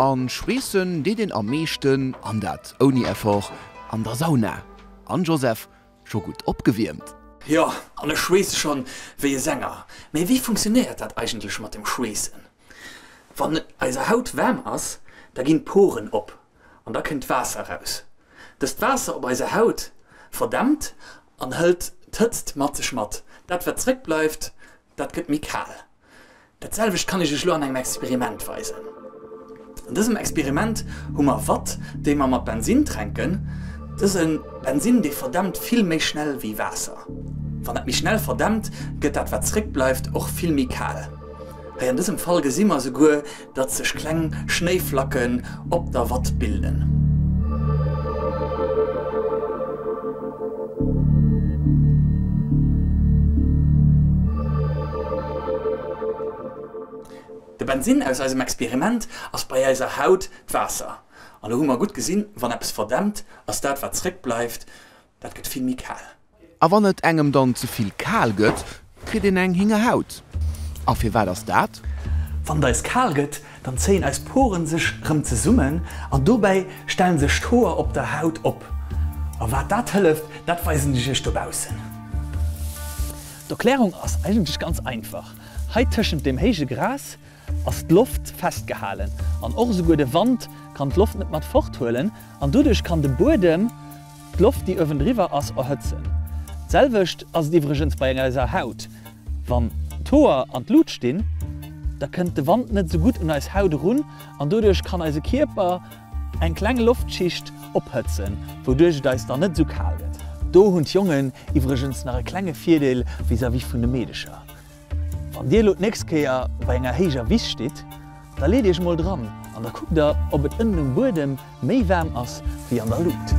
An schweessen deet een am meeschten, an dat ouni Effort, an der Sauna. An Joseph, scho gutt opgewiermt? Jo, an ech schweesse schonn wéi e Sänger. Mee wéi funktionéiert dat eigentlech mat dem Schweessen? Wann eiser Haut waarm ass, da ginn d'Poren op an da kënnt Waasser eraus. Dëst Waasser op eiser Haut verdämpt an hëlt d'Hëtzt mat sech mat. Dat wat zréck bleift, dat gëtt méi kal. Dat selwecht kann ech iech elo an engem Experiment weisen. An dësem Experiment hu mer Watt, déi mer mat Bensin tränken. Dëse Bensin, dee verdämpt vill méi schnell wéi Waasser. Wann dat méi schnell verdämpt, gëtt dat wat zréck bleift och vill méi kal. Hei an dësem Fall gesi mer esouguer, datt sech kleng Schnéiflacken op der Watt bilden. De Bensin aus eisem Experiment ass bei eiser Haut d'Waasser. An elo hu mer gutt gesinn, wann eppes verdämpt, ass dat wat zréck bleift, dat gëtt vill méi kal. A wann et engem dann ze vill kal gëtt, kritt een eng Hingerhaut. A firwat ass dat? Wann et eis kal gëtt, dann zéien eis Poren sech rëm zesummen an dobäi stellen sech d'Hoer op der Haut op. A wat dat hëlleft, dat weisen ech iech dobaussen. D'Erklärung ass eigentlech ganz einfach, Hei tëschent dem héije Gras ass d'Loft festgehalen an och esouguer de Wand kann d'Loft net mat fort huelen an doduerch kann de Buedem d'Loft déi uewendriwwer ass erhëtzen. D'selwecht ass et iwwregens bei eiser Haut, wann d'Hoer an d'Lut stinn, da kënnt de Wand net esou gutt un eis Haut erun an doduerch kann eise Kierper eng kleng Loftschicht ophëtzen, wouduerch et eis dann net esou kal gëtt. Do hunn d'Jongen iwwregens nach e klenge Virdeel vis-à-vis vun de Meedecher. Wann dir elo d'nächst Kéier bei enger héijer Wiss stitt, da leet iech mol dran an da kuckt der, ob et ënnen um Buedem méi waarm ass wéi an der Lut.